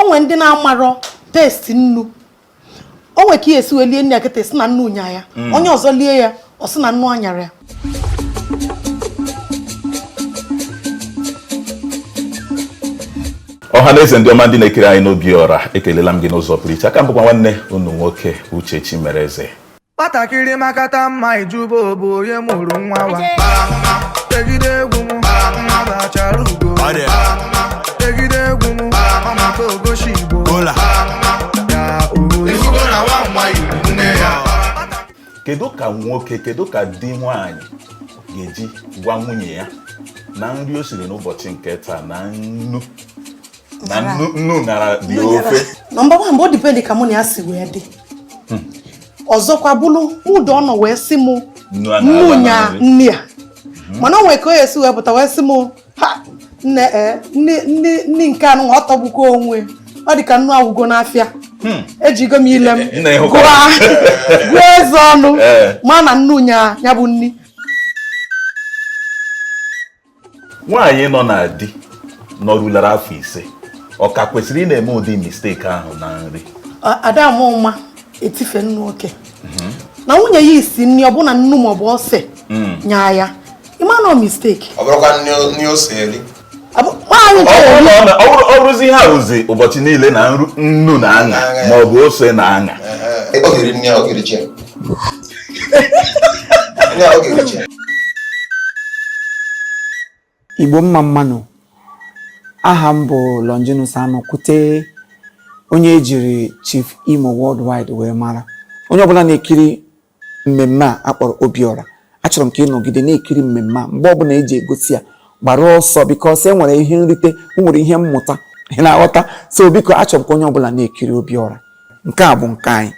Nwere ndị na-amarọ taste nnu. O nwere ka ị esi wee lie nri a kịta, sị na nnu nya ya. Onye ọzọ lie ya, ọ sị na nnu anyara ya. Ọha na eze, ndị ọma, ndị na-ekiri anyị n'Obiọra, ekelela m gị n'ụzọ pụrụ iche. Aka m bụkwa nwanne unu nwoke, Uche Chimereze. Nwatakịrị makata mma, ijuba obu onye mụrụ nwa wa. Tegide egwu m, nwa bachara ugo. Tegide egwu m, ọmaka ogoshi Igbo ya oho. Ifugo na nwa nwa yiri nne ya. Kedu ka nwoke, kedu ka di nwaanyị ga-eji gwa nwunye ya na nri o siri n'ụbọchị nke taa na nnu na nnu ṅara dị ofe? Number one bụ, o depend ka mụ na ya si wee dị. Ọzọkwa bụrụ ụdọ ọ nọ wee sị mụ nnu a nnu na-aba nya na nri. Nni a, mana o nwere ka o esi wee pụta wee sị mụ, "Ha nne, ee, nni nni nni nke anụ ọ tọgbukwa onwe ọ dị ka nnu awụgo n'afịa." Ejigo m ile m Nne, ịhụkwa. Gụọ eze ọnụ ma na nnu nya ya bụ nni. Nwaanyị nọ na di nọrulara afọ 5, ọ ka kwesịrị ị na-eme ụdị mistake ahụ na nri? Ada ama ụma etife nnu oke na nwunye ya isi nri, ọbụna nnu maọbụ ose nyaa ya, ịma na ọ mistake. Ọ bụrụkwa nri ose eri. Nwaanyị Ọ chọrọ bụrụ na ọ bụrụzi ihe a wụzi ụbọchị niile na nnu na aṅa Na-aṅa. ma ọ bụ ose na aṅa. Ọ ga-eri nri a, ọ ga-eri ji ya. Nri a, ọ ga-eri ji ya. Igbo, mma mmanụ. Aha m bụ Longinus Anokwute, onye ejiri Chief Imo Worldwide wee mara. Onye ọbụla na-ekiri mmemme a akpọrọ Obiọra, achọrọ m ka ị nọgide na-ekiri mmemme a mgbe ọbụla eji egosi ya. Gbara ọsọ, because e nwere ihe nrite, e nwere ihe mmụta, ị na-aghọta? So biko, achọrọ m ka onye ọbụla na-ekiri Obiọra. Nke a bụ nke anyị.